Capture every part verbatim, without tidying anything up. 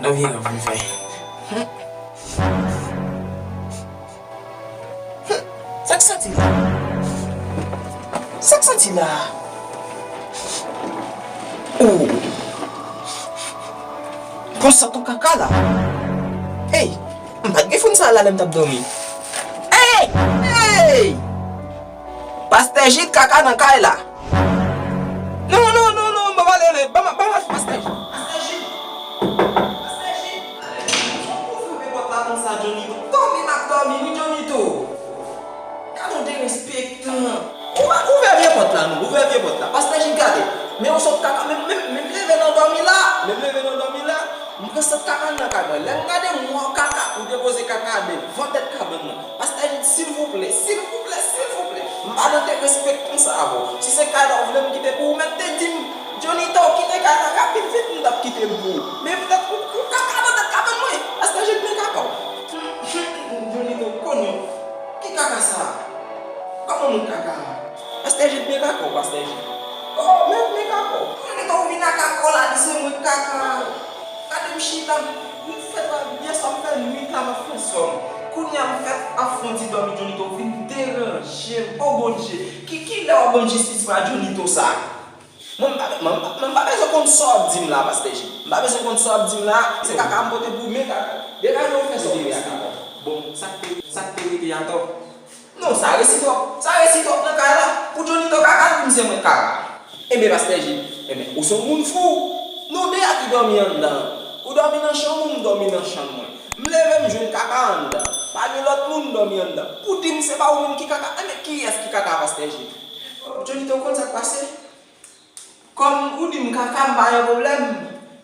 Anvi anvi fè. Sa k santi la? Sa k santi la? Oh! Bon, sa ton kaka la. Ey, m pa t gen foun sa la lè m t ap dòmi. Ey! Ey! Pastè Jid, kaka nan kay la. Non, non, non, non, ban m ale, ban m, ban m al, pastè Jid. Pastè Jid. Pastè Jid. Sa w pou frape pòt la konsa, Johnny? Dòmi m ap dòmi, wi, Johnny to. Gade yon derespektan. Ouvè, ouvè vye pòt la, non. Ouvè vye pòt la. Pastè Jid, gade. Men yon sòt kaka, men, men, men m leve nan dòmi la. Men m leve nan dòmi la. M pran sòt kaka nan kay mwen. Lè m gade, m wè yon kaka. Ou depoze kaka devan tèt kabann nan. Pastè Jid, silvouplè, silvouplè, silvouplè. M pa nan derespektan sa avè w. Si se kay la w vle m kite pou ou, mèt te di m, Johnny to, kite kay la rapid vit, m t ap kite l pou ou. Men poutèt ou, ou kaka nan tèt kabann mwen. Pastè Jid, men kaka w. Johnny to, konn yo. Ki kaka sa? Kòman moun kaka a? Pastè Jid, men kaka w, pastè Jid. Oh, men, men kaka w. Johnny to, ou vin ak kaka w la, di se mwen k kaka a. Gade m chita, m fè travay byen, sa m fè nwit la, m ap fè sòm. Kounye a m fèt ap fè yon ti dòmi, Johnny to vin deranje m. O Bondye, ki, ki lè w ap ban m jistis mwen a Johnny to sa? Mwen, m pa, mwen, mwen, mwen pa bezwen konn sa w ap di m la, pastè Jid. M pa bezwen konn sa w ap di m la, se kaka m pote pou ou, men kaka. Degaje w fè sa w vle a, kaka. Bon, sa k te, sa k te rete atò? Non, sa resi twòp. Sa resi twòp nan kay la. Pou Johnny to kaka, pou m se mwen k kaka. Enben, pastè Jid, enben, ou se yon moun fou. Nou de a ki dòmi anndan. Ou dòmi nan chanm ou, m dòmi nan chanm mwen. M leve, m jwenn kaka anndan. Pa gen lòt moun dòmi anndan. Pou di m se pa ou menm ki kaka, enben, kiyès ki kaka, pastè Jid? Johnny to, ou konn sa k pase? Kòm ou di m kaka, m pa gen pwoblèm.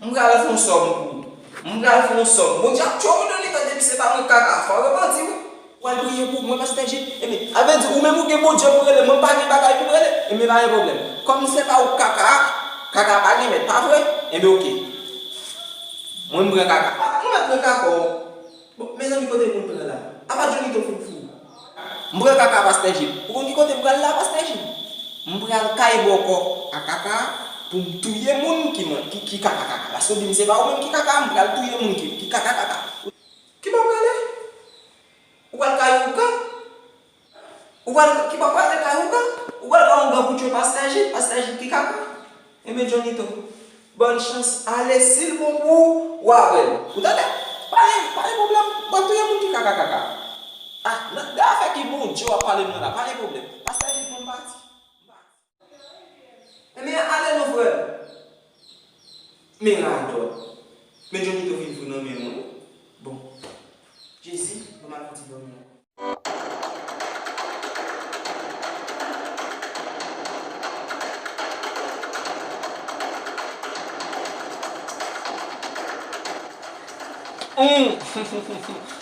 M pral fè yon sòm pou ou. M pral fè yon sòm. Bondye ap tchwe w, Johnny to, depi se pa mwen k kaka. Fò w repanti, wi. W al priye pou mwen, pastè Jid. Ebyen, sa vle di ou menm ou gen Bondye pou rele, mwen m pa gen bagay pou m rele. Ebyen, pa gen pwoblèm. Kòm se pa ou k kaka, kaka pa gen mèt, pa vre? Ebyen, oke. Mwen m pran kaka. Ou mèt pran kaka w. Bon, mezanmi, kote moun pran la? Apa Johnny to fin fou? M pran kaka, pastè Jid. Ou konn ki kote m pral la, pastè Jid? M pral kay bòkò a kaka pou m touye moun ki man, ki, ki kaka kaka. Paske w di m se pa ou menm ki kaka, m pral touye moun ki, ki kaka kaka. Ki bò w prale? Ou pral kay ougan? Ou pral, ki bò w prale, kay ougan? Ou pral kay ougan pou tchwe pastè Jid, pastè Jid ki kaka? Enben, Johnny to, bòn chans, ale, si l bon pou ou, w a wè l. Ou tande? Pa gen, pa gen pwoblèm, w ap touye moun ki kaka kaka. Ah, nan de afè ki Bondye w ap pale m nan la, pa gen pwoblèm. Pastè Jid, bon, m pati. M pati. Ebyen, ale non, frè m. Men radòt. Men Johnny to fin fou nan men mwen. Bon. Jezi, ban m al fè ti dòmi ankò. Hum.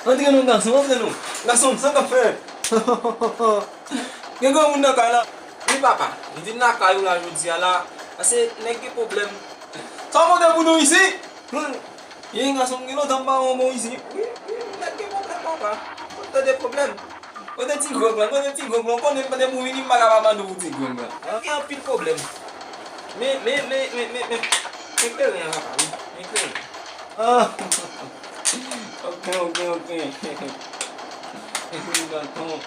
Antre non, gason, antre non. Gason, sa k ap fèt? Gen granmoun nan kay la? Wi, papa. Li vin lakay ou la jodi a la. Paske nèg gen pwoblèm. Sa w pote pou nou isi? Hum. Ye, gason, m gen lontan m pa wè w bon isi. Wi, wi, nèg gen pwoblèm, papa. Kote de pwoblèm? Kote ti gwòg lan? Kote ti gwòg lan? Ou konnen depi w vini, m pa ka pa mande w pou ti gwòg lan. Gen anpil pwoblèm. Men, men, men, men, men, men, men kleren an, papa, wi. Men kleren. Ah. Ok, ok, ok. Gason.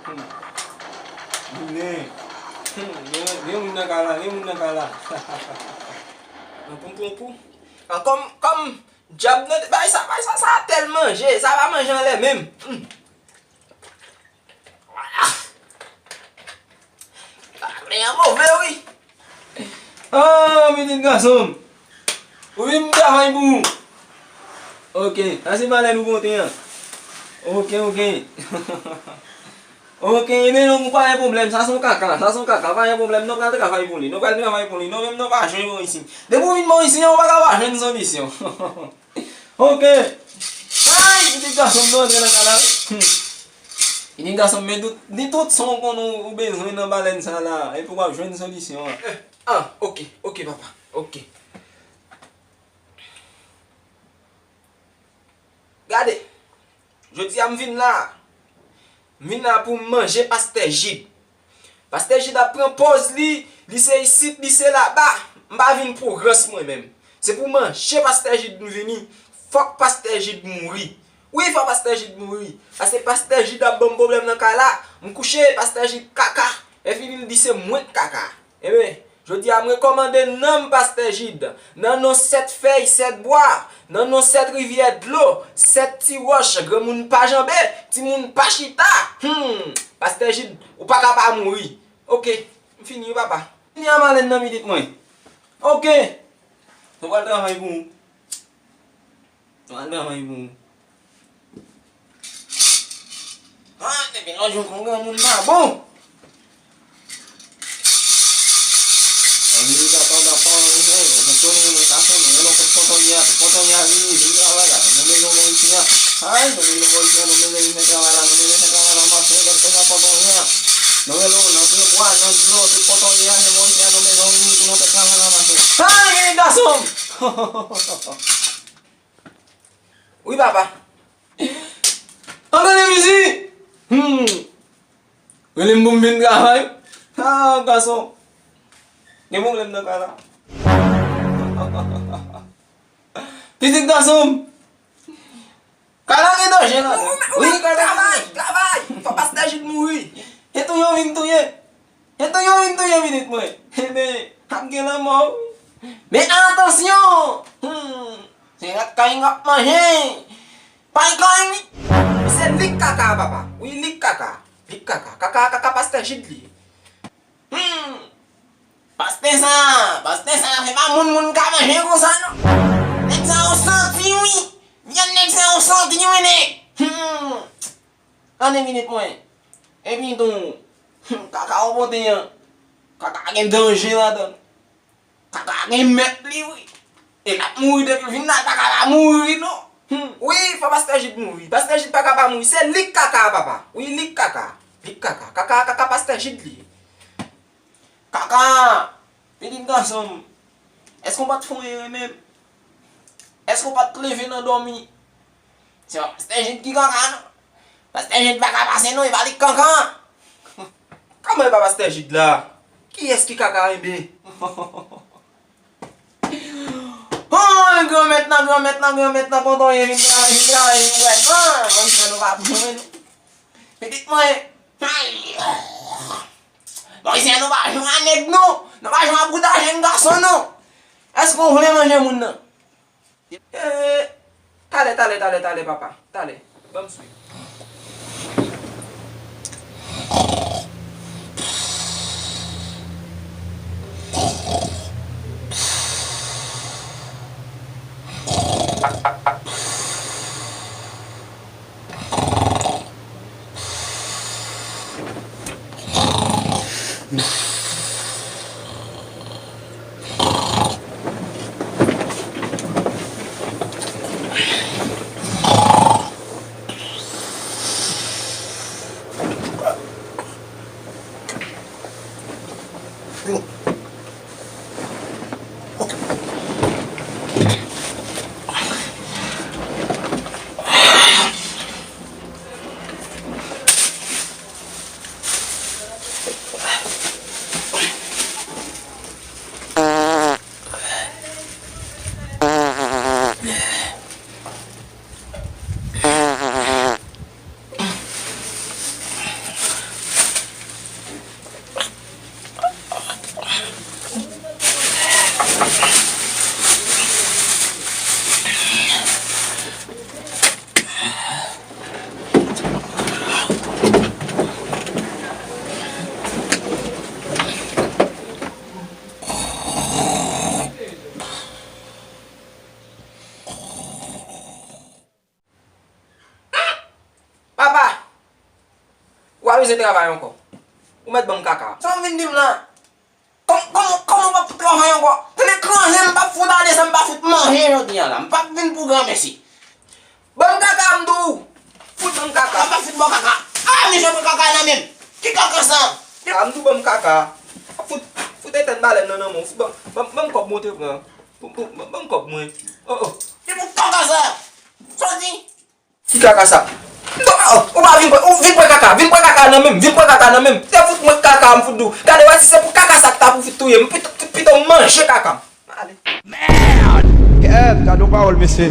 Hmm. Vini. Hmm. Gen, gen moun nan kay la, gen moun nan kay la. Nan poum poum poum. Ah, kòm, kòm djab nan, bay sa, bay sa, sa tèl manje, sa pa manje anlè menm. Hmm. Ah, men an move, wi. Ah, pitit gason m. Ou vin travay pou ou. Ok, sa se valè nou pote an. Ok, ok. Ok, ebyen non, pa gen pwoblèm, sa se yon kaka, sa se yon kaka, pa gen pwoblèm, nou pral travay pou li, nou pral travay pou li, nou menm nou pa jwenn bon isi. Depi w vin bon isi, ou pa ka pa jwenn solisyon. Ok. Ay, pitit gason m, nou antre nan kay la. Hmm. Pitit gason m, men tout, ni tout sa w konnen ou bezwen nan balèn sa la, epi w ap jwenn solisyon an. Eh, ah, ok, ok, papa, ok. Gade, jodi a m vin la. M vin la pou m manje pastè Jid. Pastè Jid ap pran pòz li, li se isit, li se laba. M pa vin pou rans mwen menm. Se pou manje pastè Jid m vini. Fòk pastè Jid mouri. Wi, fòk pastè Jid mouri. Paske pastè Jid ap ban m pwoblèm nan kay la. M kouche, pastè Jid kaka. Lè fini, l di se mwen k kaka. Ebyen, jodi a, m rekòmande nanm pastè Jid. Nan non sèt fèy, sèt bwa. Nan non sèt rivyè dlo, sèt ti wòch. Granmoun pa janbe, timoun pa chita. Hmm, pastè Jid, ou pa ka pa mouri. Oke, m fini wi papa. Fini a Malèn nan pitit mwen. Oke. Nou pral travay pou ou. Nou pral travay pou ou. Ah, depi lòt jou kon granmoun pa bon. Anvi gata w gata w anvi fè, ou fè tout moun nan kafe, nou rele w kot kontonye a, tout kontonye a vini, vin travay la, nou bezwen w bò isi a. Ay, nou bezwen w bò isi a, nou bezwen vin fè travay la, nou bezwen fè travay la mache, gad fè sa kontonye a. Nou rele w nan pye bwa, nan dlo, tout kontonye a, se bò isi a, nou bezwen w vini pou nou fè travay la mache. Ay, gason! Wi papa. Antre nan mizi! Hmm. Rele m pou m vin travay. Ah, gason. Gen pwoblèm nan kay la. Pitit gason m. Kay la gen danje ladan. Wi, kay la gen danje. Travay, travay. Fò pastè Jid mouri. E touye w vin touye. E touye w vin touye pitit mwen. Ebyen, ap gen lanmò wi. Men atansyon! Hmm. Se rat kay n ap manje. Pay kay wi. Se li k kaka a papa. Wi, li k kaka. Li k kaka. Kaka, kaka pastè Jid li ye. Hmm. Pastè sa, pastè sa, se pa moun moun ka manje konsa non. Nèg sa yo santi wi. Vyann nèg sa yo santi wi nèg. Hmm. Ann vin minit mwen. Epi tou, hmm, kaka w pote an. Kaka gen danje ladan l. Kaka gen mèt li wi. E l ap mouri depi l vin la, kaka pa mouri non. Hmm. Wi, fò pastè Jid mouri. Pastè Jid pa ka pa mouri. Se li k kaka a papa. Wi, li k kaka. Li k kaka. Kaka, kaka pastè Jid li ye. Kaka! Pitit gason m, èske w pa t fè yon erè menm? Èske w pa t leve nan dòmi? Se pa pastè Jid ki kaka non. Pastè Jid pa ka pase non, e pa li k kaka. Kòman e pa pastè Jid la? Kiyès ki kaka enben? Oh, granmèt nan, granmèt nan, granmèt nan, kontan w ye, vin travay, vin travay, vin bwè. Ah, mwen, nou pa pou mwen non. Pitit mwen. Ay. Bon, isi a nou pa jwe a nèg non. Nou pa jwe a bouda jenn gason non. Èske w vle manje moun nan? Eh, talè, talè, talè, talè, papa. Talè. Ban m swiv. Papa, ou pa bezwen travay ankò. Ou mèt ban m kaka. Sa w vin di m la? Kòm, kòm, kòman w p ap fout travay ankò? Tande kranze m p ap fout ale san m pa fout manje jodi a la. M p ap vin pou granmesi. Ban m kaka m di w. Fout ban m kaka. Papa fout bò kaka. Ah, mesye pran kaka nan men m. Ki kaka sa? Ah, m di w ban m kaka. Fout, fout etèn balèn nan nan men w. Fout ban, ban, ban m kòb mwen te pran. Ban, ban, ban, ban m kòb mwen. Oh, oh. Ki pou kaka sa? Sa w di? Ki kaka sa? Non, ou pa vin pran, ou vin pran kaka, vin pran kaka nan men m, vin pran kaka nan men m. Te fout mwen kaka, m fout di w. Gade, wè si se pou kaka sa k ta pou fout touye m, pito, pito m manje kaka m. Ale. Kèt, gade yon pawòl, mesye.